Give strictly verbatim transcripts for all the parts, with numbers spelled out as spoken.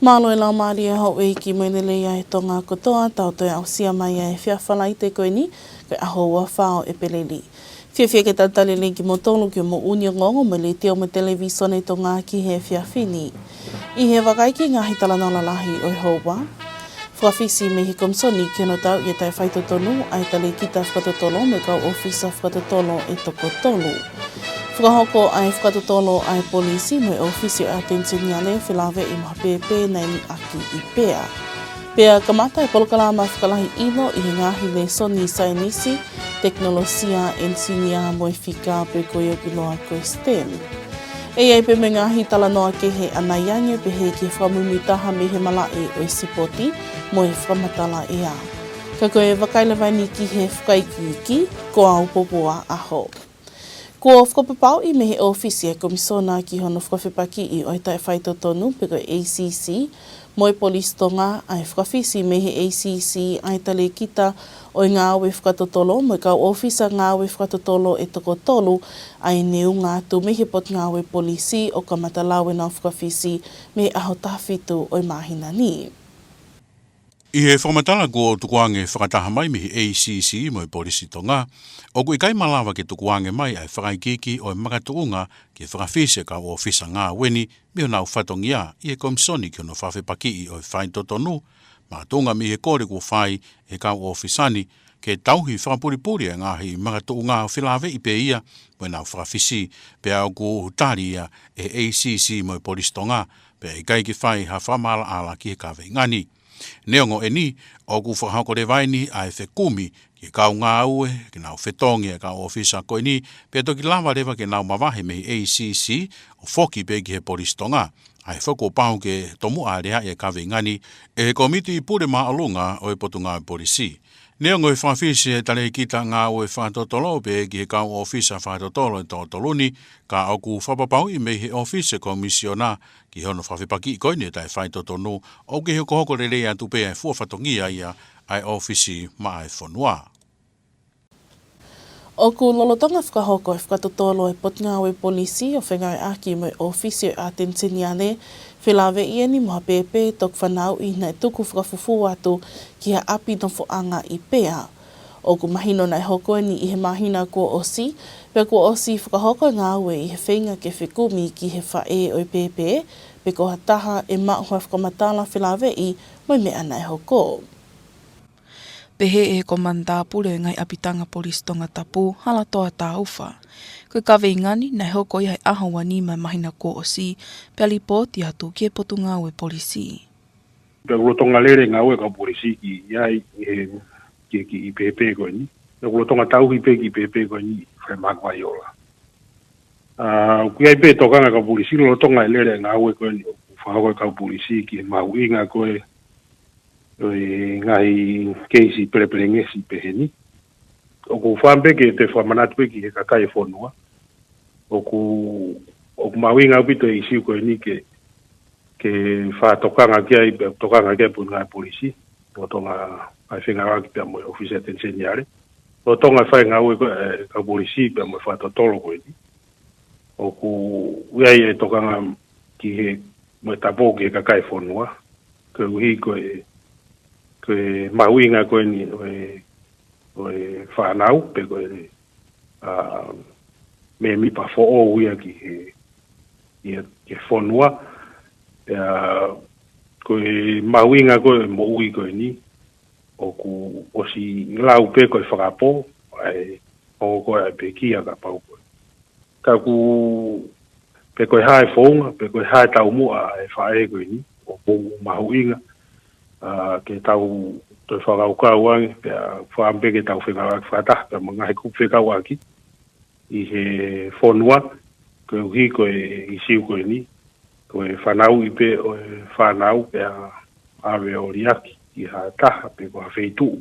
Mālō e laumālie houʻeiki mo e lelei ʻa e Tonga kotoa, tau toe aʻusia mai ʻa e efiafi Falaite ko eni, ko e ʻaho ua fā ʻo ʻEpeleli. Fiefia ke talitali lelei kimoutolu ki hoʻomou ʻū ongoongo mei he Letiō mo e Televīsone Tonga ki he efiafi ni. ʻI he vakai ki he ngaahi talanoa lalahi ʻo e houa. Fakafisi mei he Komisoni ki hono tauʻi e taʻefaitotonu ʻa e talēkita fakatotolo mo e kau ʻōfisa fakatotolo ʻe toko tolu. Fakahoko ʻa e fakatotolo ʻa e polisi mo e ʻōfisi ʻo e ʻAteni Seniale felāveʻi mo ha pēpē naʻe liʻaki ʻi Pea. Pea kamata e polokalama fakalahi ʻilo ʻi he ngaahi lēsoni saienisi, tekinolosia, ʻenisinia mo e fika pe ko ia ʻoku ʻiloa ko e STEM. ʻE ʻi ai pē mo e ngaahi talanoa kehe ʻanai ange pehē ki he fakamuimuitaha mei he malaʻe ʻo e sipoti mo e fakamatala ʻea. Ka ko e vakai leva eni ki he fakaikiiki, ko au Popua ʻAho. Kuo fakapapauʻi mei he ʻōfisi ʻo e Komisona ki hono fakafepakiʻi ʻo e taʻefaitotonu pe ko e ACC mo e Polisi Tonga ʻa e fakafisi mei he ACC ʻa e talēkita ʻo e ngāue fakatotolo mo e kau ʻōfisa ngāue fakatotolo ʻe toko tolu ʻa e neunga atu mei he Potungāue Polisi ʻo kamata lau ʻenau fakafisi mei he ʻaho taha fitu ʻo e māhina ni. ʻI he fakamatala kuo tukuange fakataha mai mei he ACC mo e Polisi Tonga, ʻoku ʻikai malava ke tukuange mai ʻa e fakaikiiki ʻo e makatuʻunga ki he fakafisi e kau ʻōfisa ngāue ni mei honau fatongia ʻi he Komisoni ki hono fakafepakiʻi ʻo e faitotonu, makatuʻunga mei he kole kuo fai ʻe he kau ʻōfisa ni ke tauhi fakapulipuli e ngaahi makatuʻunga ʻo felāveʻi pē ia mo ʻenau fakafisi, pea ʻoku tali ia ʻe he ACC mo e Polisi Tonga, pea ʻikai ke fai ha fakamaʻalaʻala ki he kaveinga ni. Neongo eni, ʻoku fakahoko leva eni ʻa e fekumi ki he kau ngāue ke nau fetongi e kau ʻōfisa ko eni, pea toki lava leva ke nau mavahe mei he ACC ʻo foki pē ki he Polisi Tonga, ʻa ia foki kuo pau ke tomuʻa aleaʻi e kaveinga ni ʻe he Kōmiti Pule Māʻolunga ʻo e Potungāue Polisi. Neongo e fakafisi e talēkita ngāue fakatotolo pea ki he kau ʻōfisa fakatotolo ʻe toko tolu ni, ka ʻoku fakapapauʻi mei he ʻōfisi e Komisiona ki hono fakafepakiʻi ko eni e taʻefaitotonu, ʻoku kei hokohoko lelei atu pē e fua fatongia ia ʻa e ʻōfisi maʻa e fonua. ʻOku lolotonga fakahoko e fakatotolo e Potungāue Polisi ʻo fengāueʻaki mo e ʻōfisi ʻo e ʻAteni Seniale, felāveʻi eni mo ha pēpē toki fanauʻi naʻe tuku fakafufū atu ki ha ʻapi nofoʻanga ʻi Pea. ʻOku mahino naʻe hoko eni ʻi he māhina kuo ʻosi, pea kuo ʻosi fakahoko e ngāue ʻi he feinga ke fekumi ki he faʻē ʻo e pēpē, pe ko ha taha ʻe maʻu ha fakamatala felāveʻi mo e meʻa naʻe hoko. Pehē ʻe he Komanitā Pule ʻo e ngaahi ʻapitanga Polisi Tongatapu, Halatoa Taufa, ko e kaveinga ni naʻe hoko ia he ʻaho ua nima ʻo e māhina kuo ʻosi, pea lipooti atu ki he Potungāue Polisi. Pea ʻoku lolotonga lele e ngāue e kau polisi ki ai ʻi he, ki he kiʻi pēpē ko eni. Pea ʻoku lolotonga tauhi pē e kiʻi pēpē ko eni ʻi Falemahaki Vaiola. ʻA, ʻoku ʻi ai pē e tokanga e kau polisi lolotonga e lele e ngāue ko eni ʻoku fakahoko ʻe he kau polisi ki he mahuʻinga ko ē ʻo e ngaahi keisi pelepelengesi pehē ni. ʻOku ou fakaʻamu pē ke toe fakamanatu pē ki he kakai e fonua. ʻOku, ʻoku mahuʻinga ʻaupito e ʻīsiu ko eni ke, ke fakatokanga ki ai, pea tokanga ki ai e Potungāue Polisi. Lolotonga ʻa e fengāueʻaki pea mo e ʻōfisi ʻAteni Seniale. Lolotonga e fai e ngāue ko ē e kau polisi pea mo e fakatotolo ko eni. ʻOku ʻi ai e tokanga ki he, mo e tapu ki he kakai e fonua. Koeʻuhi ko e, ko e mahuʻinga ko eni ʻo e, ʻo e fānau, pe ko e, ʻa, mēmipa foʻou ia ki he, ia ki he fonua. Pea ko e mahuʻinga ko ē e moʻui ko eni, ʻoku ʻosi lau pē ko e fakapō, ʻa e, ʻo ko e pekia kapau ko ē. Ka ʻoku, pe ko e hā e founga, pe ko e hā e taumuʻa ʻa e faʻē ko eni, ʻoku mahuʻinga, ʻa, ke tau toe fakakaukau ange, pea fakaʻamu pē ke tau fengāueʻaki fakataha, pea mo e ngaahi kupu fekauʻaki ʻi he fonua, koeʻuhi ko e ʻīsiu ko eni, ko e fanauʻi pē ʻo e fānau pea ʻave ʻo liʻaki ki ha taha pe ko ha feituʻu.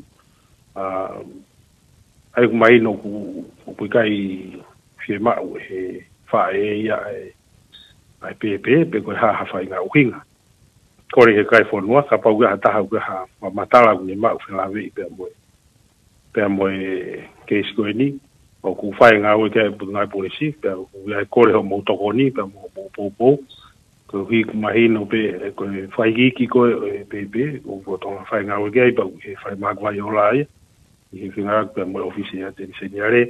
ʻA, ʻa ia ʻoku mahino ʻoku, ʻoku ʻikai fiemaʻu ʻe he faʻē ia ʻa e, ʻa e pēpē, pe ko e hā ha faʻahinga ʻuhinga. Kole ki he kakai e fonua, kapau ʻoku ʻi ai ha taha ʻoku ʻi ai ha fakamatala ʻoku ne maʻu felāveʻi pea mo e, pea mo e keisi ko eni, ʻoku fai e ngāue ki ai e Potungāue Polisi, pea ʻoku ʻi ai e kole hoʻomou tokoni, pea mo hoʻomou poupou, Ko e ʻuhi ʻoku mahino pē, ē, ko e fakaikiiki ko ē ʻo e pēpē, ʻoku Tonga fai ngāue ki ai, pea ʻoku ʻi he fai mākuai ola ia, ʻi he fengāueʻaki pea mo e ʻōfisi ʻa e ʻAteni Seniale,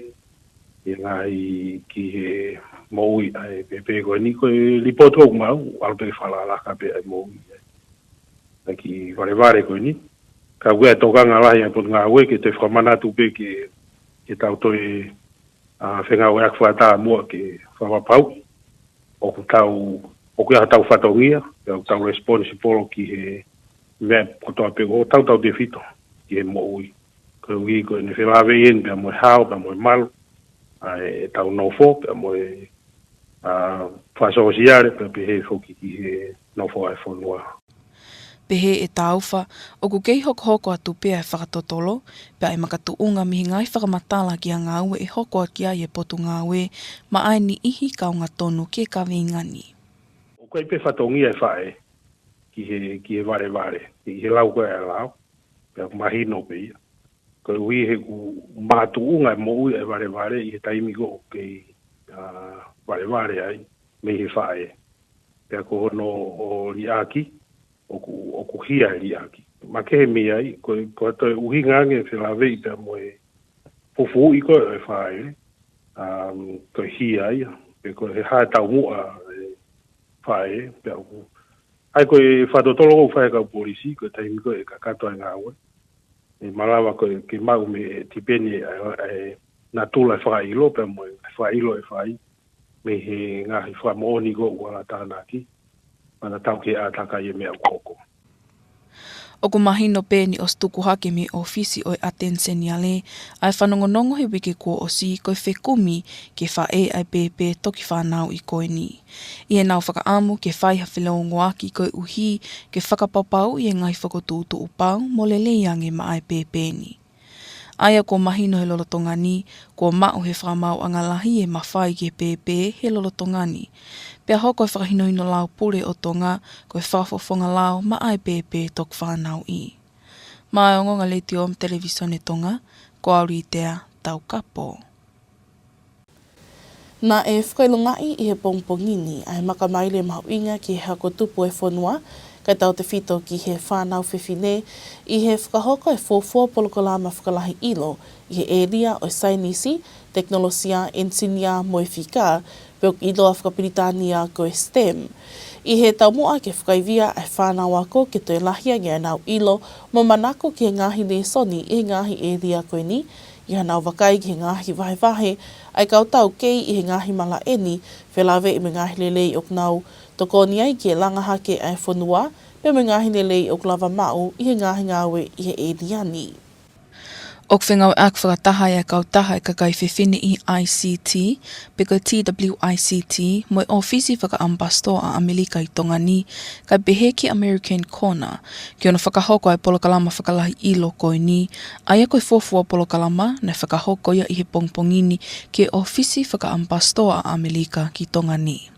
ʻi he ngaahi ki he moʻui ʻa e pēpē ko eni, ko e lipooti ʻoku maʻu, ʻalu pē ke fakalaka pē ʻa e moʻui ʻa e kiʻi valevale ko eni. Ka ʻoku ʻi ai e tokanga lahi ʻa e Potungāue ke toe fakamanatu pē ke, ke tau toe, ā, fengāueʻaki fakataha muʻa ke fakapapauʻi ʻoku tau, ʻoku ʻi ai hotau fatongia, pea ʻoku tau responsible ki he meʻa kotoa pē ʻoku tau tautefito ki he moʻui. Koeʻuhi ko ʻene felāveʻi eni pea mo e hao, pea mo e malu ʻa ʻetau nofo, pea mo e, ā, fakasōsiale, pea pehē foki ki he nofo ʻa e fonua. Pehē ʻe Taufa, ʻoku kei hokohoko atu pē ʻa e fakatotolo, pea ʻe makatuʻunga mei he ngaahi fakamatala ki he ngāue ʻe hoko ʻaki ai e Potungāue maʻa e niʻihi kaunga tonu ki he kaveinga ni. ʻOku ʻi ai pē fatongia ʻa e faʻē ki he, ki he valevale, ki he lau ko ē ʻa e lao, pea ʻoku mahino pē ia. Koeʻuhi he ʻoku makatuʻunga e moʻui ʻa e valevale ʻi he taimi ko ē ʻoku kei, ā, valevale ai mei he faʻē. Pea ko hono ʻo liʻaki, ʻoku, ʻoku hia e liʻaki. Makehe mei ai, ko e, ko e toe ʻuhinga ange felāveʻi pea mo e fufuuʻi ko ē ʻo e faʻē, um, ko e hia ia, pe ko e hā e taumuʻa ʻa e faʻē, pea ʻoku, ʻa ia ko e fakatotolo ʻoku fai ʻe he kau polisi, ko e taimi ko ē ʻe kakato ai e ngāue. ʻE malava ko ē ke maʻu mei he tipeni ʻa e, ʻa e natula e fakaʻilo, pea mo e fakaʻilo ʻe fai mei he ngaahi fakamoʻoni ko ē ʻoku ala tānaki, pea tatau ki he ʻātakai e meʻa ʻoku hoko. ʻOku mahino pē ʻeni ʻosi tuku hake mei he ʻōfisi ʻo e ʻAteni Seniale ʻa e fanongonongo he uike kuo ʻosi ko e fekumi ki he faʻē ʻa e pēpē toki fanauʻi ko eni. ʻI heʻenau fakaʻamu ke fai ha felōngoaki koeʻuhi ke fakapapauʻi e ngaahi fokotuʻutuʻu pau mo lelei ange maʻa e pēpē ni. ʻA ia kuo mahino he lolotonga ni, kuo maʻu he fakamaauʻanga lahi e mafai ki he pēpē he lolotonga ni. Pea hoko e fakahinohino lao pule ʻo Tonga ko e fakafofonga lao maʻa e pēpē toki fanauʻi. Maʻa e Ongoongo Letiō mo e Televīsone Tonga, ko Auritea Taukapo. Naʻe fakaʻilongaʻi ʻi he pongipongi ni ʻa e makamaile mahuʻinga ki he hako tupu ʻo e fonua, kae tautefito ki he fānau fefine, ʻi he fakahoko e fuofua polokalama fakalahi ʻilo ʻi he ʻēlia ʻo e saienisi, tekinolosia, ʻenisinia mo e fika, pe ʻoku ʻiloa fakapilitānia ko e STEM. ʻI he taumuʻa ke fakaivia ʻa e fānau ako ke toe lahi ange ʻenau ʻilo mo manako ki he ngaahi lēsoni ʻi he ngaahi ʻēlia ko eni, ʻi haʻanau vakai ki he ngaahi vahevahe ʻa e kau taukei ʻi he ngaahi malaʻe ni, felāveʻi mo e ngaahi lelei ʻoku nau tokoni ai ke langa hake ʻa e fonua, pea mo e ngaahi lelei ʻoku lava maʻu ʻi he ngaahi ngāue ʻi he ʻēlia ni. ʻOku fengāueʻaki fakataha ʻa e kautaha ʻa e kakai fefine ʻi he I C T, pe ko e T W I C T, mo e ʻŌfisi Fakaʻamipasitoa ʻa ʻAmelika ʻi Tonga ni, kae pehē ki he American Corner, ki hono fakahoko ʻa e polokalama fakalahi ʻilo ko eni, ʻa ia ko e fuofua polokalama naʻe fakahoko ia ʻi he pongipongi ni ki he ʻŌfisi Fakaʻamipasitoa ʻa ʻAmelika ki Tonga ni.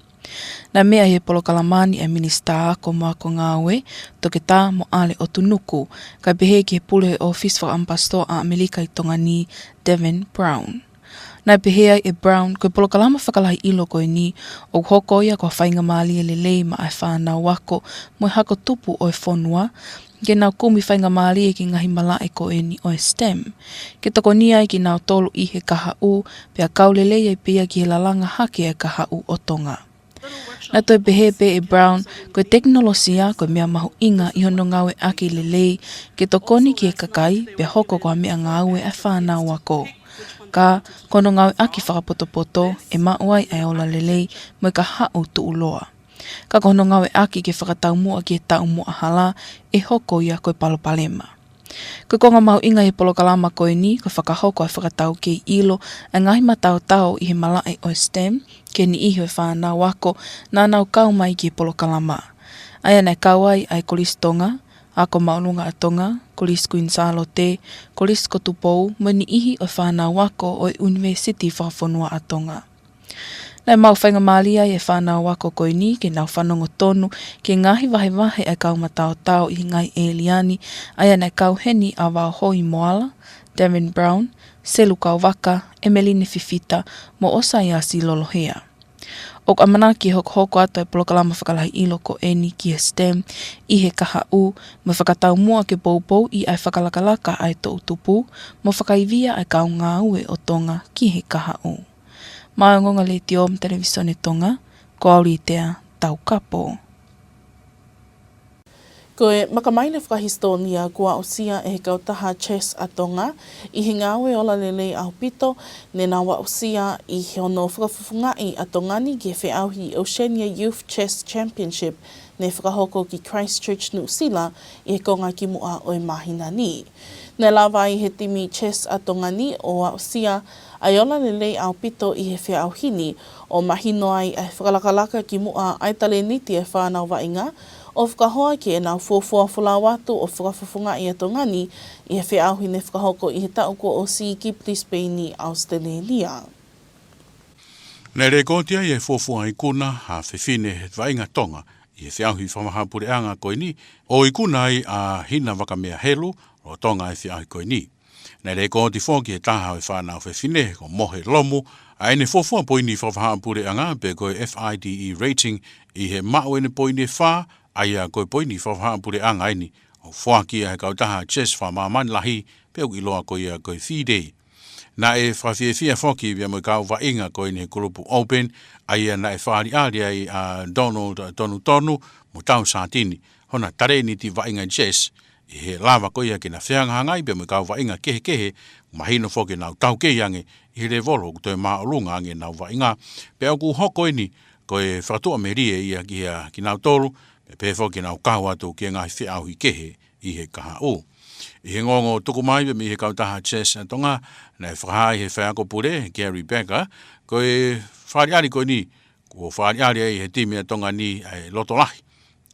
Naʻe meʻa ʻi he polokalama ni ʻa e Minisitā Ako mo Ako Ngāue, Toketā Moʻale ʻOtunuku, kae pehē ki he pule ʻo e ʻŌfisi Fakaʻamipasitoa ʻa ʻAmelika ʻi Tonga ni, Devin Brown. Naʻe pehē ai ʻe Brown, ko e polokalama fakalahi ʻilo ko eni, ʻoku hoko ia ko ha faingamālie lelei maʻa e fānau ako mo e hako tupu ʻo e fonua, ke nau kumi faingamālie ki he ngaahi malaʻe ko eni ʻo e STEM, ke tokoni ai kinautolu ʻi he kahaʻu, pea kau lelei ai pē ia ki he lalanga hake ʻa e kahaʻu ʻo Tonga. Naʻe toe pehē pē ʻe Brown, ko e tekinolosia ko e meʻa mahuʻinga ʻi hono ngāueʻaki lelei, ke tokoni ki he kakai, pea hoko ko ha meʻangāue ʻa e fānau ako. Ka, ko hono ngāueʻaki fakapotopoto, ʻe maʻu ai ʻa e ola lelei, mo e kahaʻu tuʻuloa. Ka ko hono ngāueʻaki ke fakataumuʻa ki he taumuʻa hala, ʻe hoko ia ko e palopalema. Ko e konga mahuʻinga ʻi he polokalama ko eni, ko e fakahoko ʻa e fakataukei ʻilo ʻa e ngaahi mataotao ʻi he malaʻe ʻo e STEM, ki he niʻihi ʻo e fānau ako naʻa nau kau mai ki he polokalama. ʻA ia naʻe kau ai ʻa e Kolisi Tonga, Ako Māʻolunga ʻa Tonga, Kolisi Kuini Sālote, Kolisi ko Tupou, mo e niʻihi ʻo e fānau ako ʻo e ʻUnivēsiti Fakafonua ʻa Tonga. Naʻe maʻu faingamālie ai e fānau ako ko eni ke nau fanongo tonu ki he ngaahi vahevahe ʻa e kau mataotao ʻi he ngaahi ʻēlia ni, ʻa ia naʻe kau heni ʻa Vaohoi Moala, Devin Brown, Selu Kauvaka, ʻEmeline Fifita, mo ʻOsaiasi Lolohea. ʻOku ʻamanaki ke hokohoko atu e polokalama fakalahi ʻilo ko eni ki he STEM ʻi he kahaʻu, mo e fakataumuʻa ke poupouʻi ʻa e fakalakalaka ʻa e toʻutupu, mo fakaivia ʻa e kau ngāue ʻo Tonga ki he kahaʻu. Mei he Ongoongo Letiō mo e Televisone Tonga, ko Aulitea Taukapo. Ko e makamaile fakahisitōlia kuo aʻusia ʻe he kautaha Chess ʻa Tonga ʻi he ngāue ola lelei ʻaupito ne nau aʻusia ʻi hono fakafofongaʻi ʻa Tonga ni ki he feʻauhi Oceania Youth Chess Championship ne fakahoko ki Christchurch, Nuʻusila, ʻi he konga kimuʻa ʻo e māhina ni. Naʻe lava ai ʻe he timi Chess ʻa Tonga ni ʻo aʻusia ʻa e ola lelei ʻaupito ʻi he feʻauhi ni, ʻo mahino ai ʻa e fakalakalaka kimuʻa ʻa e talēniti ʻa e fānau vaʻinga, ʻo fakahoa ki heʻenau fuofua folau atu ʻo fakafofongaʻi ʻa Tonga ni ʻi he feʻauhi ne fakahoko ʻi he taʻu kuo ʻosi ki Brisbane ʻi ʻAositelēlia. Naʻe lekooti ai e fuofua ikuna ha fefine vaʻinga Tonga ʻi he feʻauhi fakavahaʻapuleʻanga ko eni, ʻo ikuna ai ʻa Hina Vakamea Helu, lolotonga e feʻauhi ko eni. Naʻe lekooti foki ʻe he taha ʻo e fānau fefine, ko Mohe Lomu, ʻa ʻene fuofua poini fakavahaʻapuleʻanga pe ko e F I D E rating, ʻi he maʻu ʻene poini ʻe fā, ʻa ia ko e poini fakavahaʻapuleʻanga eni, ʻoku foaki ʻe he kautaha Chess fakamāmani lahi, pea ʻoku ʻiloa ko ia ko e FIDE. Naʻe fakafiefia foki pea mo e kau vaʻinga ko eni he kulupu Open, ʻa ia naʻe fakaʻaliʻali ai ʻa Donald Tonutonu mo Tau Satini, hona talēniti vaʻinga chess, ʻi he lava ko ia ke na fehangahangai pea mo e kau vaʻinga kehekehe, mahino foki ʻenau taukei ange ʻi he levolo ʻoku toe māʻolunga ange ʻenau vaʻinga, pea ʻoku hoko eni ko e fakatuʻamelie ia ki he, kinautolu, pea pehē foki ʻenau kau atu ki he ngaahi feʻauhi kehe ʻi he kahaʻu. ʻI he ongoongo tuku mai pea mei he kautaha Chess ʻa Tonga, naʻe fakahā ʻe he faiako pule, Gary Becker, ko e fakaʻaliʻali ko eni, kuo fakaʻaliʻali ai ʻe he timi ʻa Tonga ni ʻa e loto lahi,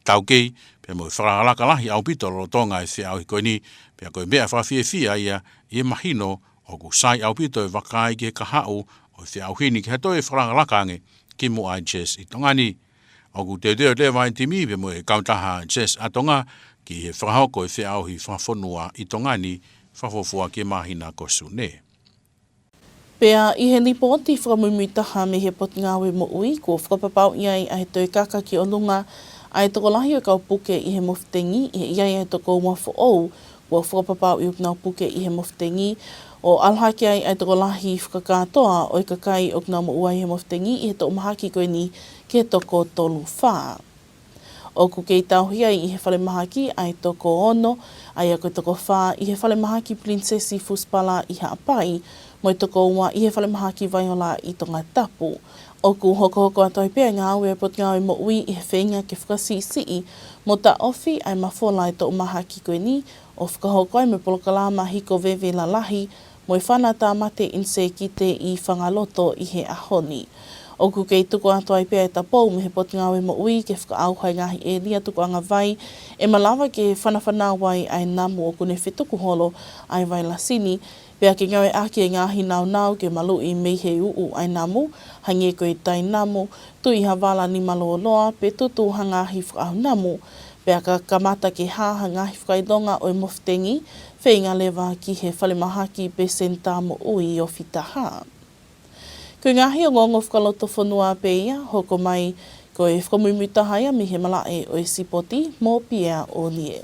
taukei, pea mo e fakalakalaka lahi ʻaupito lolotonga e feʻauhi ko eni, pea ko e meʻa fakafiefia ia ʻi he mahino ʻoku sai ʻaupito e vakai ki he kahaʻu ʻo e feʻauhi ni ki ha toe fakalakalaka ange kimuʻa e chess ʻi Tonga ni. ʻOku teuteu leva e timi pea mo e kautaha Chess ʻa Tonga ki he fakahoko e feʻauhi fakafonua ʻi Tonga ni fakafuofua ki he māhina ko Sune. Pea ʻi he lipooti fakamuimuitaha mei he Potungāue Moʻui, kuo fakapapauʻi ai ʻa e toe kaka ki ʻolunga ʻa e tokolahi ʻo e kau puke ʻi he mofutengí, ʻi he ʻi ai ʻa e toko ua foʻou kuo fakapapauʻi ʻoku nau puke ʻi he mofutengí, ʻo ʻalu hake ai ʻa e tokolahi fakakātoa ʻo e kakai ʻoku nau moʻua ʻi he mofutengí ʻi he toʻu mahaki ko eni ki he toko tolu fā. ʻOku kei tauhi ai ʻi he falemahaki ʻa e toko ono, ʻa ia ko e toko fā ʻi he falemahaki Pilinisesi Fusipala ʻi Haʻapai, mo e toko ua ʻi he falemahaki Vaiola ʻi Tongatapu. ʻOku hokohoko atu ai pē ʻa e ngāue ʻa e Potungāue Moʻui ʻi he feinga ke fakasiʻisiʻi mo taʻofi ʻa e mafola ʻa e toʻu mahaki ko eni, ʻo fakahoko ai mo e polokalama hiko veve lalahi mo e fana tāmate ʻinisēkite ʻi Fangaloto ʻi he ʻaho ni. ʻOku kei tuku atu ai pē ʻa e tapou mei he Potungāue Moʻui ke fakaʻauha e ngaahi ʻēlia tukuʻanga vai ʻe malava ke fanafanau ai ʻa e namu ʻoku ne fetuku holo ʻa e vailasi ni, pea ke ngāueʻaki e ngaahi naunau ke maluʻi mei he uʻu ʻa e namu, hangē ko e tainamu, tuʻi ha vala nima lōloa, pe tutu ha ngaahi fakaʻaho namu, pea ka kamata ke hā ha ngaahi fakaʻilonga ʻo e mofutengí, feinga leva ki he falemahaki pe senitā moʻui ʻo Fitaha. Ko e ngaahi ongoongo fakalotofonua pē ia, hoko mai ko e fakamuimuitaha ia mei he malaʻe ʻo e sipoti mo Pia ʻOlie.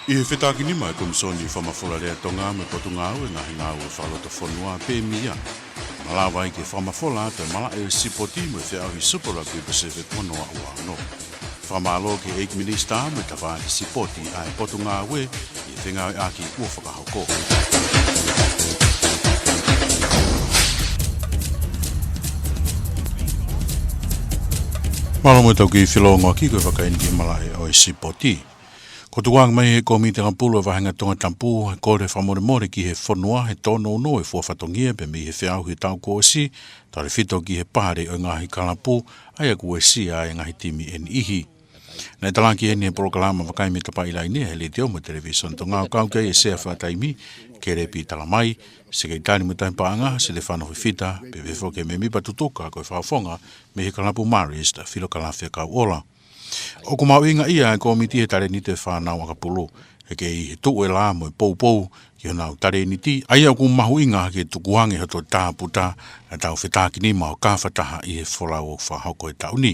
ʻI he fetākinima ʻa e Komisoni Fakamafolalea Tonga mo e Potungāue Ngaahi Ngāue Fakalotofonua pe mia, malava ai ke fakamafola atu e malaʻe ʻo e sipoti mo e feʻauhi Super Rugby Pacific ono ua ua ono. Fakamālō ki he ʻEiki Minisitā mo e Tafaʻaki Sipoti ʻa e Potungāue ʻi he fengāueʻaki kuo fakahoko. Mālō mo e tau kiʻi felōngoaki ko e vakai eni ki he malaʻe ʻo e sipoti. Kuo tukuange mai ʻe he Kōmiti Akapulu ʻo e Vāhenga Tongatapu e kole fakamolemole ki he fonua he tōnounou e fua fatongia pea mei he feʻauhi he taʻu kuo ʻosi, tautefito ki he pale ʻo e ngaahi kalapu, ʻa ia kuo uesia ai e ngaahi timi ʻe niʻihi. Naʻe talaki eni he polokalama Vakai Mitapaʻi Laine ʻa e Letiō mo e Televisone Tonga ʻo kau ki ai e Sea Fakataimi, Kelepi Talamai, Sekelitali mo e Tauhi Paʻanga, Silefano Fifita, pea pehē foki e mēmipa tutuka ko e fakafofonga mei he kalapu Marist, Filo Kalafia Kauʻola. ʻOku mahuʻingaʻia e kōmiti he talēniti ʻa e fānau ʻakapulu. he kei tuʻu e lā mo e poupou ki honau talēniti, ʻa ia ʻoku mahuʻinga ke tukuange hoto tāputa ʻa e tau fetākinima ʻo kafataha ʻi he folau ʻoku fakahoko he taʻu ni.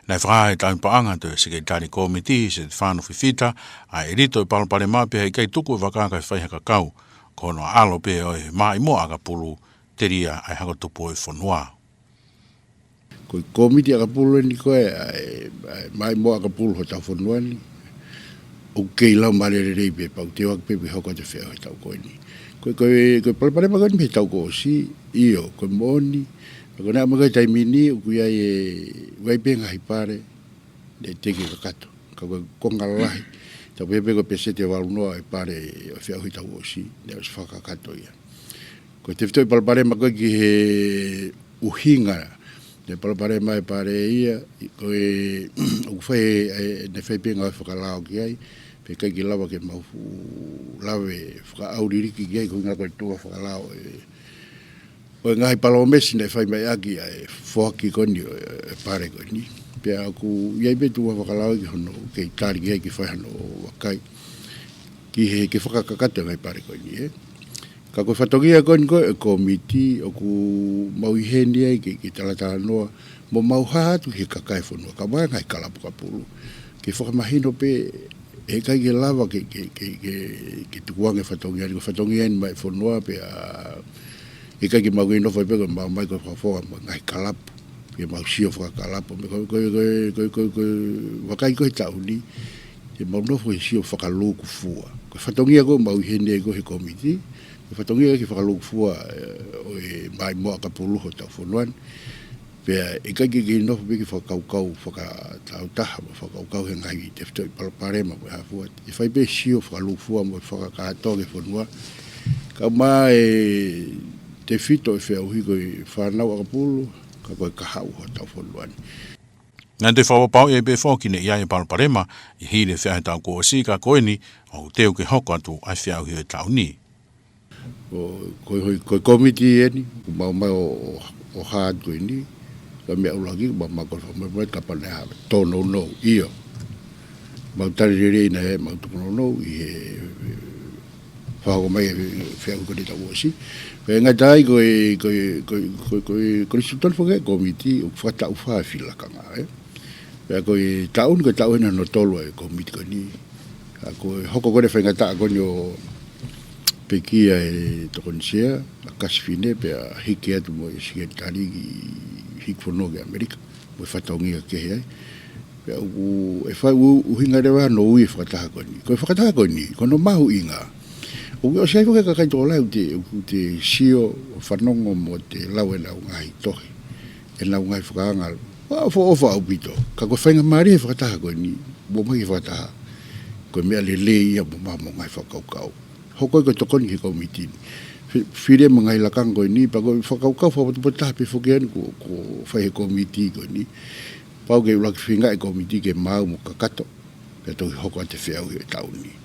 Naʻe fakahā ʻe he tauhi paʻanga ʻa e Sekelitali Kōmiti, Setefano Fifita, ʻa e ʻelito ʻo e palopalema pea heʻikai tuku e vaka kae fai ha kakau, ko hono ʻaʻalo pē ʻo e maʻimoa ʻakapulu, telia ʻa e hako tupu ʻo e fonua. Ko e kōmiti ʻakapulu eni ko ē, ʻa e, ʻa e maʻimoa ʻakapulu hotau fonua ni, ʻoku kei lau mālie lelei pē pau te u ʻai pē pē hoko atu e feʻauhi he taʻu ko eni. Ko e, ko e, ko e palopalema ko eni mei he taʻu kuo ʻosi, ʻio, ko e moʻoni, ka ko e naʻa mo e taimi ni, ʻoku ʻi ai e, ʻoku ʻi ai pē ngaahi pale, naʻe teʻeki kakato. Ka ko e konga lahi, tau pehē pē ko e peseti ʻe valu noa e pale ʻo e feʻauhi he taʻu kuo ʻosi, naʻe ʻosi fakakakato ia. Ko e tefitoʻi palopalema ko ē ki he ʻuhinga, naʻe palopalema e pale ia, ko e, ʻoku fai e, e, naʻe fai pē ngāue fakalao ki ai, pea ʻikai ke lava ke mau fuʻu lave fakaʻauliliki ki ai, ko e ʻuhinga ko e tuʻunga fakalao e, ʻo e ngaahi palōmesi naʻe fai mai ʻaki ʻa e foaki ko eni ʻo e, e pale ko eni. Pea ʻoku ʻi ai pē tuʻunga fakalao ki hono kei tali ki ai ke fai hano vakai ki he, ke fakakakato e ngaahi pale ko eni, ē. Ka ko e fatongia ko eni ko e kōmiti ʻoku mau ʻi heni ai ke, ke talatalanoa, mo mau hā atu ki he kakai e fonua, kae ʻumaʻā e ngaahi kalapu ʻakapulu. Ke fakamahino pē, heʻikai ke lava ke, ke, ke, ke, ke tukuange e fatongia ni, ko e fatongia eni maʻa e fonua pea, heʻikai ke mau kei nofo ai pē ko e mau mai ko e fakafofonga mo e ngaahi kalapu, ke mau sio fakakalapu. Ko e, ko e, ko e, ko e, ko e, ko e vakai ko ē he taʻu ni, ke mau nofo he sio fakalūkufua. Ko e fatongia ko ē ʻoku mau ʻi heni ai ko ē he kōmiti, ko e fatongia ke fakalūkufua, ē, ʻo e maʻimoa ʻakapulu hotau fonua ni. Pea ʻikai ke kei nofo pē ke fakakaukau, fakataautaha, mo fakakaukau he ngaahi tefitoʻi palopalema mo e hā fua. ʻE fai pē sio fakalūkufua mo fakakātoa ki he fonua. Kae ʻumaʻā e tefito e feʻauhi ko e fānau ʻakapulu, ka ko e kahaʻu hotau fonua ni. Naʻe toe fakapapauʻi pē foki naʻe ʻi ai e palopalema ʻi he hili e feʻauhi he taʻu kuo ʻosi, ka ko eni ʻoku teu ke hoko atu ʻa e feʻauhi ʻo e taʻu ni. Ko, ko, ko, ko e kōmiti eni, ʻoku mau mai ʻo, ʻo, ʻo hā atu eni, ka meʻa ʻuluaki, mau mai ko e fakamolemole ka pau naʻe hā, tōnounou, ʻio. Mau tali lelei naʻe mau tōnounou ʻi he, fakahoko mai e feʻauhi ko eni he taʻu kuo ʻosi. Pea ngata ai ko e, ko e, ko e, ko e, ko e, ko e sutonu foki e kōmiti, ʻoku fakataʻu fā e fili lakanga, ē. Pea ko e taʻu ni, ko e taʻu eni hono tolu ʻa e kōmiti ko eni. ʻA ko e hoko ko ē e faingataʻa ko eni ʻo pekia e tokoni sea, ʻa Kasi Fine, pea hiki atu mo e Sekelitali ki Hiki Fonua ki ʻAmelika, mo e fatongia kehe ai. Pea ʻoku, ʻe fai ʻu-, ʻuhinga leva hono ui e fakataha ko eni. Ko e fakataha ko eni, ko hono mahuʻinga, ʻoku ʻosi ʻi ai foki e kakai tokolahi ʻoku te, ʻoku te sio, ʻo fanongo mo te lau ʻenau ngaahi tohi, ʻenau ngaahi fakaanga. ʻOfa-, ʻofa ʻaupito. Ka ko e faingamālie e fakataha ko eni, ʻomai e fakataha, ko e meʻa lelei ia mo maʻu mo e ngaahi fakakaukau. Hoko ai ko e tokoni ki he kōmiti ni. Fi-, fili mo e ngaahi lakanga ko eni, pea ko e fakakaukau fakapotopoto taha pē foki eni kuo, kuo fai ʻe he kōmiti ko eni. Pau ke ʻuluaki feinga e kōmiti ke maau mo kakato, pea toki hoko atu e feʻauhi he taʻu ni.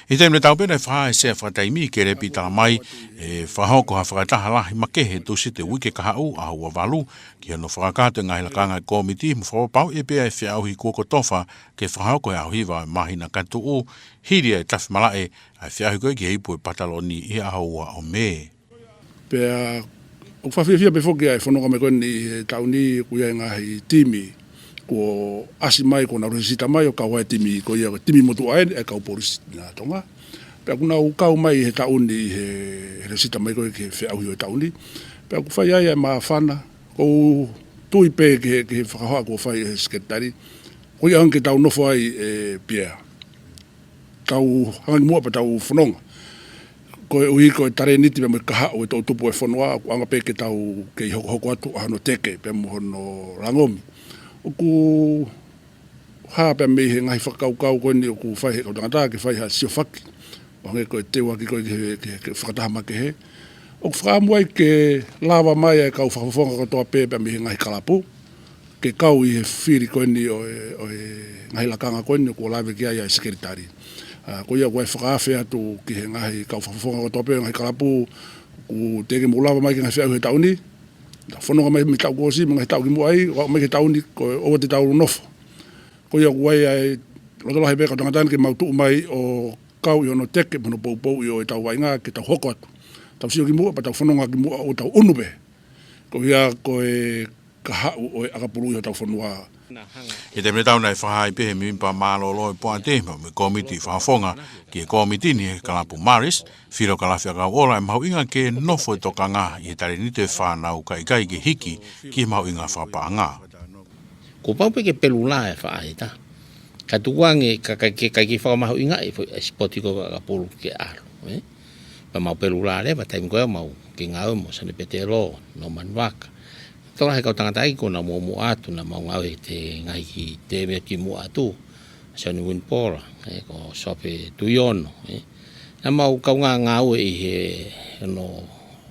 ʻI he taimi tatau pē naʻe fakahā ʻe he sea fakataimi, Kelepi Talamai, ʻe fakahoko ha fakataha lahi makehe Tūsite uike kahaʻu, ʻaho ua valu, ki hono fakakakato e ngaahi lakanga e kōmiti, mo fakapapauʻi pē ʻa e feʻauhi kuo kotofa ke fakahoko he ʻaho hiva ʻo e māhina ka tuʻu, hili ʻa e tafe malaʻe ʻa e feʻauhi ko ē ki he ipu ʻo e pataloni ʻi he ʻaho ua ʻo Mē. Pea ʻoku fakafiefia pē foki ʻa e fononga mai ko eni he taʻu ni, ʻoku ʻi ai e ngaahi timi kuo ʻasi mai, kuo nau lēsisita mai ʻo kau ai e timi ko ia, ko e timi motuʻa eni ʻa e kau polisi ʻa Tonga. Pea ʻoku nau kau mai he taʻu ni he, he lēsisita mai ko ē ki he feʻauhi ʻo e taʻu ni. Pea ʻoku fai ai ʻa e māfana, ʻoku ou tui pē ki he, ki he fakahohaʻa kuo fai ʻe he Sekelitali. ʻOku ʻi ai ange ke tau nofo ai ē Pea, tau hanga ki muʻa pea tau fononga. Koeʻuhi ko e talēniti pea mo e kahaʻu e toʻutupu e fonua, ʻoku ʻaonga pē ke tau kei hokohoko atu ʻa hono teke pea mo hono langomi. ʻOku hā pē mei he ngaahi fakakaukau ko eni ʻoku fai ʻe he kau tangata ke fai ha siofaki, ʻo hangē ko e teuaki ko ē ki he, ki he, ki he fakataha makehe. ʻOku fakaʻamu ai ke lava mai ʻa e kau fakafofonga kotoa pē pea mei he ngaahi kalapu ke kau ʻi he fili ko eni ʻo e, ʻo e ngaahi lakanga ko eni kuo lave ki ai ʻa e Sekelitali. ʻA, ko ia ʻoku ou fakaafe atu ki he ngaahi kau fakafofonga kotoa pē ngaahi kalapu, ʻoku teʻeki mou lava mai ki he ngaahi feʻauhi he taʻu ni. Tau fononga mai mei he taʻu kuo ʻosi, mo e ngaahi taʻu ki muʻa ai, ʻo aʻu mai ki he taʻu ni, ko e ʻoua te tau nofo. Ko ia ʻoku ʻi ai ʻa e Loto lahi pē kau tangata ni ke mau tuʻu mai ʻo kau ʻi hono teke mo hono poupouʻi ʻo ʻetau vaʻinga ke tau hoko atu. Tau sio ki muʻa, pea tau fononga ki muʻa ʻo tau ʻunu pē. Ko ia ko e kahaʻu ʻo e ʻakapulu ʻi hotau fonua. ʻI he taimi tatau naʻe fakahā ai pē ʻe he mēmipa mālōlō ʻo e poate mo e kōmiti fakafofonga ki he kōmiti ni ʻi he kalapu Marist, Filo Kalafi ʻAkauʻola, ʻa e mahuʻinga ke nofo e tokanga ʻi he talēniti ʻo e fānau kae ʻikai ke hiki ki he mahuʻinga fakapaʻanga. Kuo pau pē ke pelula e faʻahita. Ka tukuange ka, ka, ke, ka ke fakamahuʻingaʻi foʻi sipoti ko e ʻakapulu ke ʻalu, ē? Pea mau pelula leva, taimi ko ia mau ke ngāue mo Sane Petelo, Norman Vaka. Tola he kau tangata ʻi ko na mo mo atu na mau ngāue he te ngai ki te mea ki mo atu. Sani Winpola, ē, ko Sope Tuiono, ē. Na mau kau ngā ngāue ʻi he ono,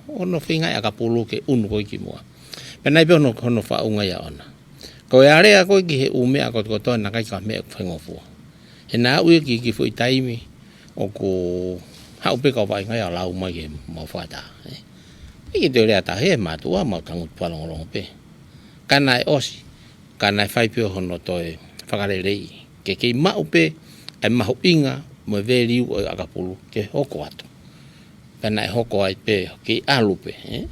ono feinga e ʻakapulu ke ʻunu ko ē ki muʻa. Pea naʻe pē ono, ono faʻunga ia ona. Ko e alea ko ē ki he ʻū meʻa kotokotoa naʻe ʻikai ko ha meʻa ʻoku faingofua. He naʻa ui ki, ki foʻi taimi ʻoku haʻu pē kau vaʻinga ia ʻo lau mai ke mau fakataha, ē. ʻIkai ke toe lea tahe, mātuʻa, mau tangutu fakalongolongo pē. Ka naʻe ʻosi, ka naʻe fai pē hono toe fakaleleiʻi. Ke kei maʻu pē ʻa e mahuʻinga mo e value ʻo e ʻakapulu ke hoko atu. Ka naʻe hoko ai pē, kei ʻalu pē, ē.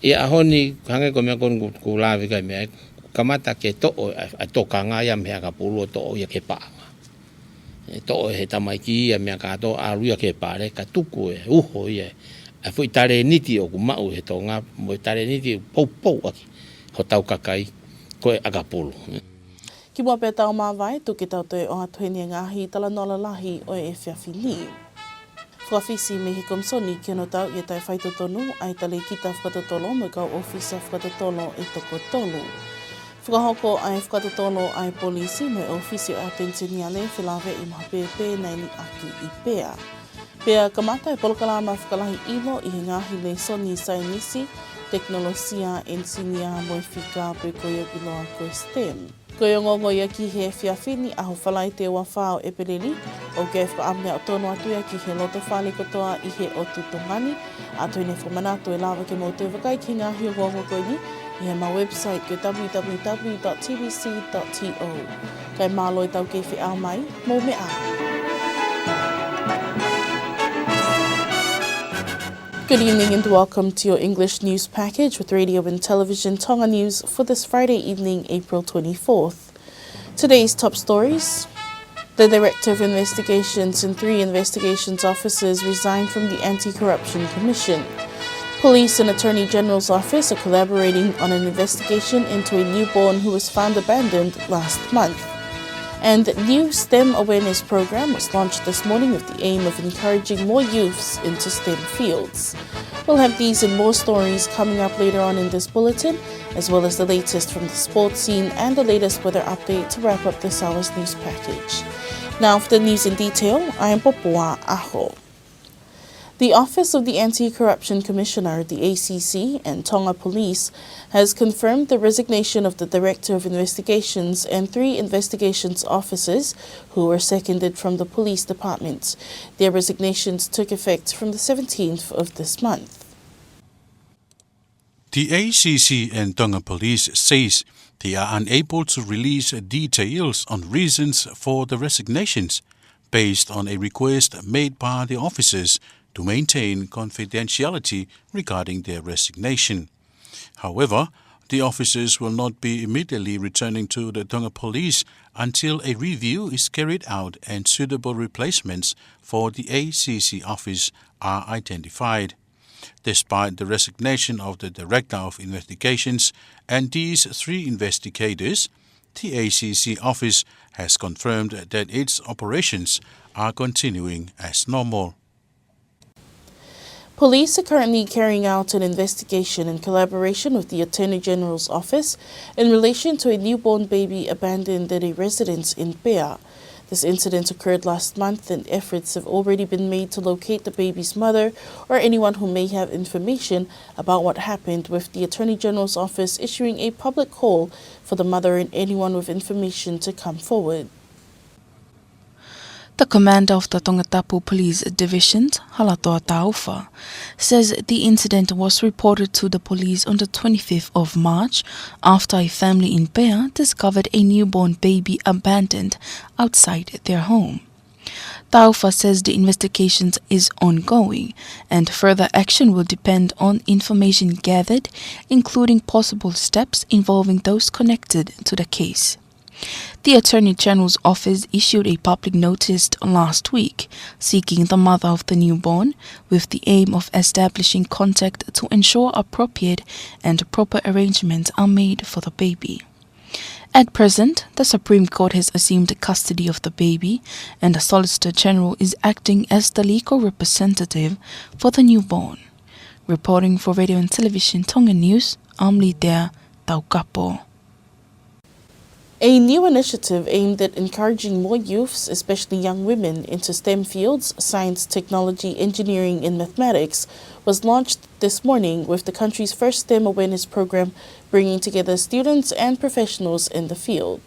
ʻI he ʻaho ni, hangē ko e meʻa ko eni kuo, kuo lave ki ai meʻa, kamata ke toʻo ʻa e, ʻa e tokanga ia mei he ʻakapulu ʻo toʻo ia ki he paʻanga. ʻE toʻo ʻe he tamaiki ia meʻa kātoa, ʻalu ia ki he pale, ka tuku e uho ia ʻa e foʻi talēniti ʻoku maʻu he Tonga, mo e talēniti poupou ʻaki hotau kakai ko e ʻakapulu. Kimuʻa pea tau māvae, tuku ke tau toe ʻoatu heni e ngaahi talanoa lalahi ʻo e efiafi ni. Fakafisi mei he Komisoni ki hono tauʻi e taʻefaitotonu ʻa e talēkita fakatotolo mo e kau ʻōfisa fakatotolo ʻe toko tolu. Fakahoko ʻa e fakatotolo ʻa e polisi mo e ʻōfisi ʻo e ʻAteni Seniale felāveʻi mo ha pēpē naʻe liʻaki ʻi Pea. Pea kamata e polokalama fakalahi ʻilo ʻi he ngaahi lēsoni saienisi, tekinolosia, ʻenisinia mo e fika pe ko ia ʻoku ʻiloa ko e STEM. Ko e ongoongo ia ki he efiafi ni, ʻaho Falaite ua fā ʻo ʻEpeleli, ʻoku fakaʻamu ke tonu atu ia ki he loto fale kotoa ʻi he ʻotu Tonga ni. ʻAtau ʻi he fakamanatu ʻe lava ke mou toe vakai ki he ngaahi ongoongo ko eni ʻi heʻemau website ko e www.tbc.to. Kae mālō e tau kei feʻao mai, mou meʻa ā. Good evening and welcome to your English news package with Radio and Television Tonga News for this Friday evening, April twenty-fourth. Today's top stories. The Director of Investigations and three investigations officers resigned from the Anti-Corruption Commission. Police and Attorney General's Office are collaborating on an investigation into a newborn who was found abandoned last month. And new STEM awareness program was launched this morning with the aim of encouraging more youths into STEM fields. We'll have these and more stories coming up later on in this bulletin, as well as the latest from the sports scene and the latest weather update to wrap up this hour's news package. Now for the news in detail, I am Popua ʻAho. The Office of the Anti-Corruption Commissioner, the A C C, and Tonga Police has confirmed the resignation of the Director of Investigations and three investigations officers who were seconded from the police department. Their resignations took effect from the seventeenth of this month. The A C C and Tonga Police says they are unable to release details on reasons for the resignations based on a request made by the officers to maintain confidentiality regarding their resignation. However, the officers will not be immediately returning to the Tonga Police until a review is carried out and suitable replacements for the A C C office are identified. Despite the resignation of the Director of Investigations and these three investigators, the A C C office has confirmed that its operations are continuing as normal. Police are currently carrying out an investigation in collaboration with the Attorney General's Office in relation to a newborn baby abandoned at a residence in Pea. This incident occurred last month, and efforts have already been made to locate the baby's mother or anyone who may have information about what happened, with the Attorney General's Office issuing a public call for the mother and anyone with information to come forward. The commander of the Tongatapu Police Division, Halatoa Taufa, says the incident was reported to the police on the twenty-fifth of March after a family in Paea discovered a newborn baby abandoned outside their home. Taufa says the investigation is ongoing and further action will depend on information gathered, including possible steps involving those connected to the case. The Attorney General's office issued a public notice last week seeking the mother of the newborn with the aim of establishing contact to ensure appropriate and proper arrangements are made for the baby. At present, the Supreme Court has assumed custody of the baby, and the Solicitor General is acting as the legal representative for the newborn. Reporting for Radio and Television Tonga News, I'm Litea Taukapo. A new initiative aimed at encouraging more youths, especially young women, into STEM fields, science, technology, engineering, and mathematics, was launched this morning with the country's first STEM awareness program bringing together students and professionals in the field.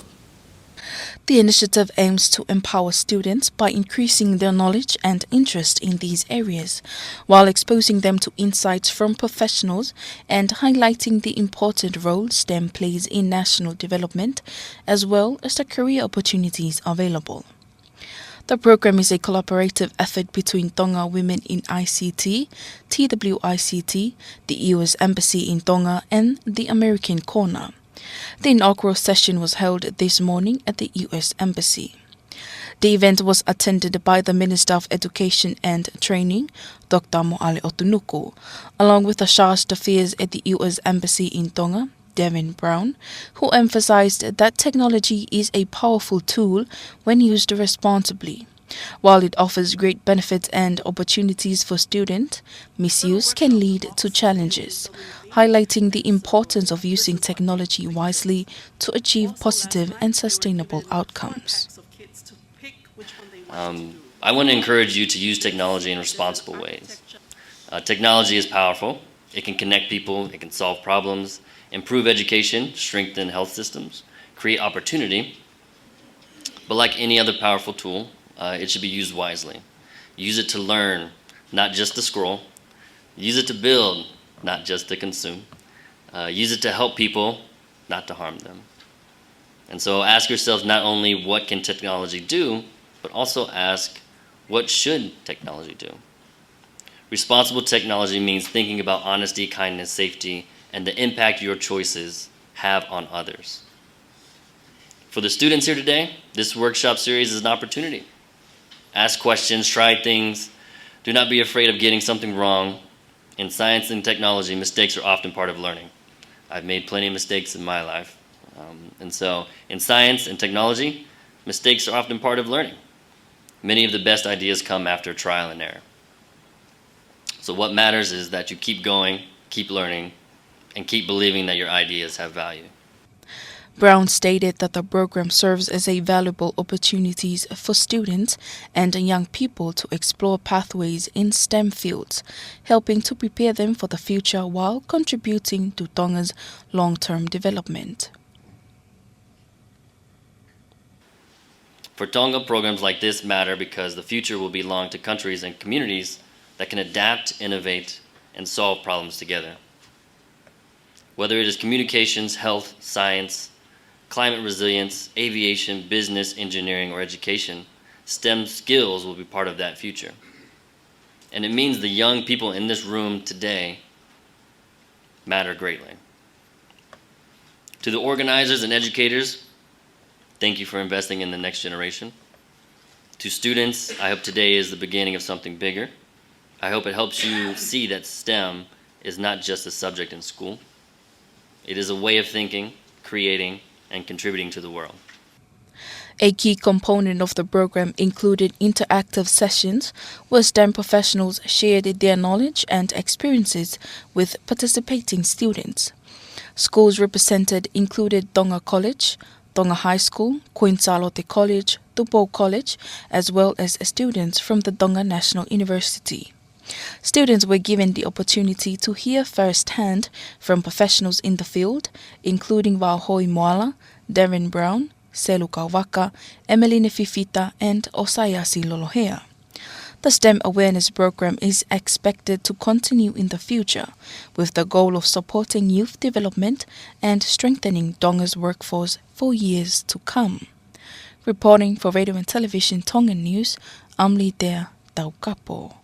The initiative aims to empower students by increasing their knowledge and interest in these areas, while exposing them to insights from professionals and highlighting the important role STEM plays in national development, as well as the career opportunities available. The program is a collaborative effort between Tonga Women in I C T, T W I C T, the U S Embassy in Tonga, and the American Corner. The inaugural session was held this morning at the U S Embassy. The event was attended by the Minister of Education and Training, Doctor Moale Otunuku, along with the Charge d'Affaires at the U S Embassy in Tonga, Devin Brown, who emphasized that technology is a powerful tool when used responsibly. While it offers great benefits and opportunities for students, misuse can lead to challenges, highlighting the importance of using technology wisely to achieve positive and sustainable outcomes. Um, I want to encourage you to use technology in responsible ways. Uh, technology is powerful. It can connect people, it can solve problems, improve education, strengthen health systems, create opportunity. But like any other powerful tool, uh, it should be used wisely. Use it to learn, not just to scroll. Use it to build, not just to consume. Uh, use it to help people, not to harm them. And so ask yourself not only what can technology do, but also ask, what should technology do? Responsible technology means thinking about honesty, kindness, safety, and the impact your choices have on others. For the students here today, this workshop series is an opportunity. Ask questions, try things. Do not be afraid of getting something wrong. In science and technology, mistakes are often part of learning. I've made plenty of mistakes in my life. Um, and so, in science and technology, mistakes are often part of learning. Many of the best ideas come after trial and error. So what matters is that you keep going, keep learning, and keep believing that your ideas have value. Brown stated that the program serves as a valuable opportunity for students and young people to explore pathways in STEM fields, helping to prepare them for the future while contributing to Tonga's long-term development. For Tonga, programs like this matter because the future will belong to countries and communities that can adapt, innovate, and solve problems together. Whether it is communications, health, science, climate resilience, aviation, business, engineering, or education, STEM skills will be part of that future. And it means the young people in this room today matter greatly. To the organizers and educators, thank you for investing in the next generation. To students, I hope today is the beginning of something bigger. I hope it helps you see that STEM is not just a subject in school. It is a way of thinking, creating, and contributing to the world. A key component of the program included interactive sessions where STEM professionals shared their knowledge and experiences with participating students. Schools represented included Tonga College, Tonga High School, Queen Sālote College, Tupou College, as well as students from the Tonga National University. Students were given the opportunity to hear firsthand from professionals in the field, including Vaohoi Moala, Darren Brown, Selu Kauvaka, Emeline Fifita, and Osaiasi Lolohea. The STEM awareness program is expected to continue in the future, with the goal of supporting youth development and strengthening Tonga's workforce for years to come. Reporting for Radio and Television Tongan News, I'm Lidea Taukapo.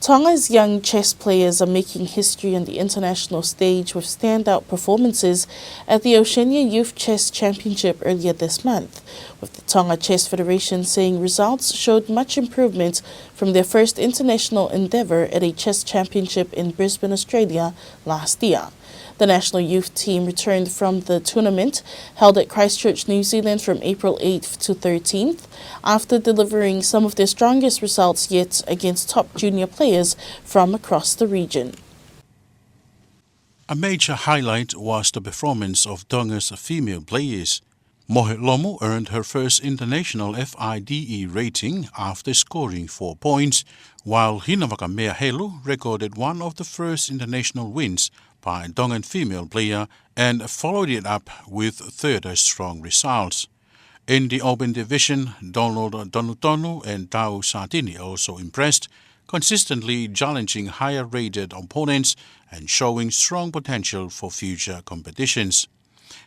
Tonga's young chess players are making history on the international stage with standout performances at the Oceania Youth Chess Championship earlier this month, with the Tonga Chess Federation saying results showed much improvement from their first international endeavour at a chess championship in Brisbane, Australia last year. The national youth team returned from the tournament held at Christchurch, New Zealand from April eighth to thirteenth, after delivering some of their strongest results yet against top junior players from across the region. A major highlight was the performance of Tonga's female players. Mohe Lomu earned her first international FIDE rating after scoring four points, while Hina Vakamea Helu recorded one of the first international wins by a Tongan female player and followed it up with further strong results. In the open division, Donald Tonutonu and Tau Satini also impressed, consistently challenging higher-rated opponents and showing strong potential for future competitions.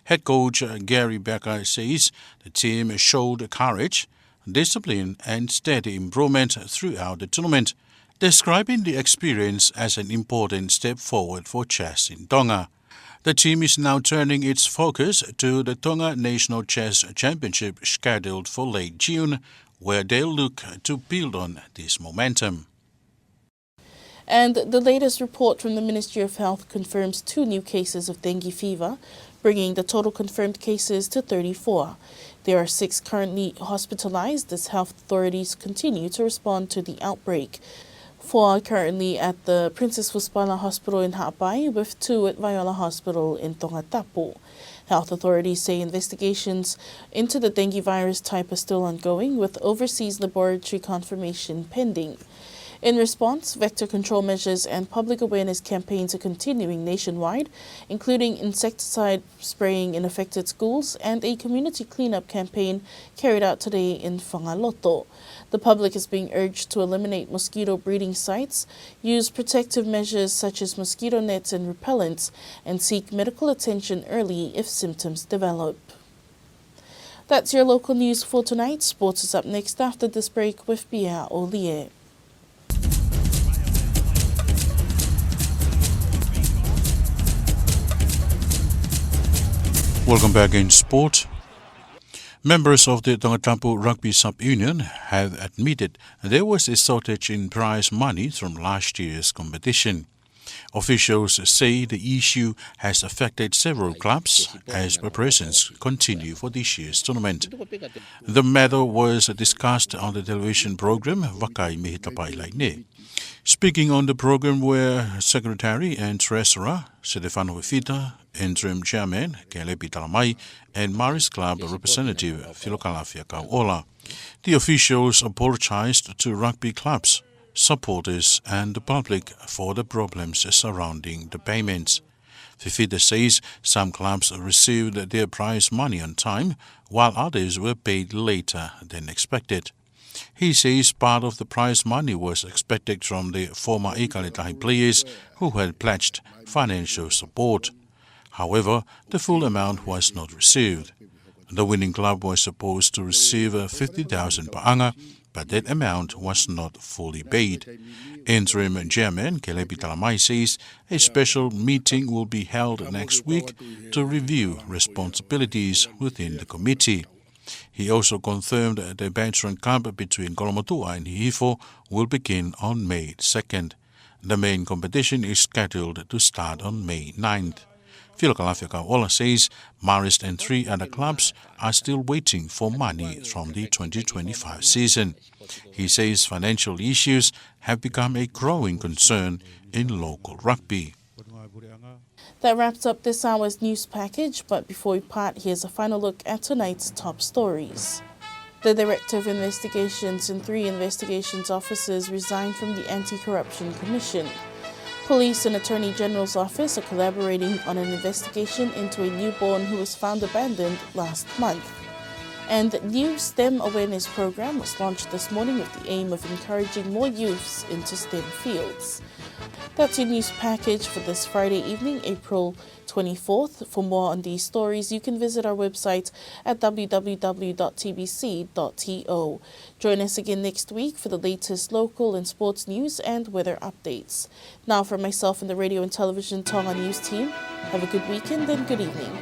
Head coach Gary Becker says the team showed courage, discipline, and steady improvement throughout the tournament, describing the experience as an important step forward for chess in Tonga. The team is now turning its focus to the Tonga National Chess Championship scheduled for late June, where they'll look to build on this momentum. And the latest report from the Ministry of Health confirms two new cases of dengue fever, bringing the total confirmed cases to thirty-four. There are six currently hospitalized as health authorities continue to respond to the outbreak. Four are currently at the Princess Fusipala Hospital in Haʻapai, with two at Vaiola Hospital in Tongatapu. Health authorities say investigations into the dengue virus type are still ongoing, with overseas laboratory confirmation pending. In response, vector control measures and public awareness campaigns are continuing nationwide, including insecticide spraying in affected schools and a community cleanup campaign carried out today in Whangaroto. The public is being urged to eliminate mosquito breeding sites, use protective measures such as mosquito nets and repellents, and seek medical attention early if symptoms develop. That's your local news for tonight. Sports is up next after this break with Pia Olie. Welcome back in sport. Members of the Tongatapu Rugby Sub-Union have admitted there was a shortage in prize money from last year's competition. Officials say the issue has affected several clubs as preparations continue for this year's tournament. The matter was discussed on the television program Vakai Mei he Tapaʻi Laine. Speaking on the program were Secretary and Treasurer Setefano Fifita, Interim Chairman Kelepi Talamai, and Marist Club Representative Filokalafi Kauʻola. The officials apologized to rugby clubs, supporters and the public for the problems surrounding the payments. Fifita says some clubs received their prize money on time, while others were paid later than expected. He says part of the prize money was expected from the former ʻIkale Tahi players who had pledged financial support. However, the full amount was not received. The winning club was supposed to receive fifty thousand paʻanga, but that amount was not fully paid. Interim Chairman Kelepi Talamai says a special meeting will be held next week to review responsibilities within the committee. He also confirmed the Patron Cup between Kolomotuʻa and Hihifo will begin on May second. The main competition is scheduled to start on May ninth. Filokalafi Kauʻola says Marist and three other clubs are still waiting for money from the twenty twenty-five season. He says financial issues have become a growing concern in local rugby. That wraps up this hour's news package, but before we part, here's a final look at tonight's top stories. The Director of Investigations and three investigations officers resigned from the Anti-Corruption Commission. Police and Attorney General's Office are collaborating on an investigation into a newborn who was found abandoned last month. And the new STEM awareness program was launched this morning with the aim of encouraging more youths into STEM fields. That's your news package for this Friday evening, April twenty-fourth. For more on these stories, you can visit our website at w w w dot t b c dot t o. Join us again next week for the latest local and sports news and weather updates. Now, from myself and the Radio and Television Tonga News team, have a good weekend and good evening.